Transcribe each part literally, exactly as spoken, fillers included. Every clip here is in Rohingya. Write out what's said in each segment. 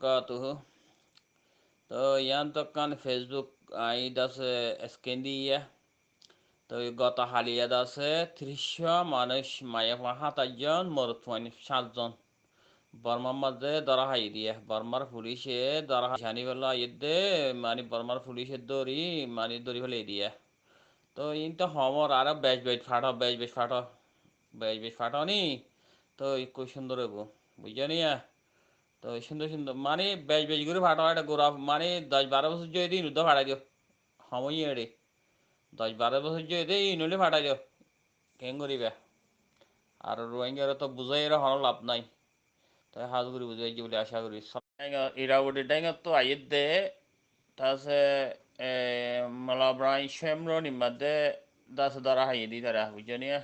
وبركاته. Toi yián toh ekkán Facebook añí dase scan diyé. Toi goto háliya dase tiríc cót manúic, maiyafuwa háñtaic zon, morotfuain háñt zon. Bormar mazé dóra háiye dé, Bormar fulice dóra háiye, aní félaiye dé, mani Bormar fulice dóri, mani dóri félai diyé. Toi iín toh homor aró bec bec fathó, bec bec fathó, bec bec fathó ni, toi kúb cúndor óibo, buijjó niya? Toi cúndor cúndor, mani bec bec gorí fathó, eçé gura, mani doc baró bosór zodi iín uddá fathái diyo, hom óiye eçé. Doc baró bosór zodi iín uddá fathái diyo, keén goríba? Ar Ruáingaré toh buzái eré honó laf nái. Toi hás gorí buzí faijjó buli acá gorí. Irabudi dháingottú aiyér dé, tase, e, Molla Ibrahim Cemroni mazé dase dóra háiye dé itará, buijjó niya?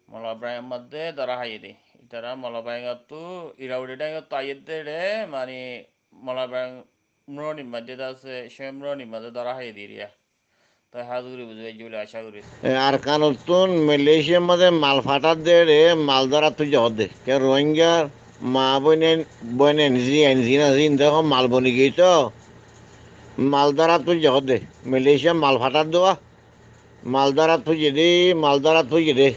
Molla Ibrahim mazé dóra háiye dé. Itará Molla Ibrahim ottú, Irabudi dháingottú aiyér dé re, mani Molla Ibrahim Cemroni mazé dase, Cemroni mazé dóra háiye dé riya. Toi hás gorí buzí faijjó buli acá gorí. E, Arkanottún Malaysiar mazé mal fathár dé re, mal dórat foijjé hoódde. Ke Ruáingar maa bóin, bóin en zi, en zi na zi, en dekó mal boni giyé toh. Mal dórat foijjé hoódde. Malaysia mal fathár dé wa. Mal dórat foijjé dé, mal dórat foijjé dé.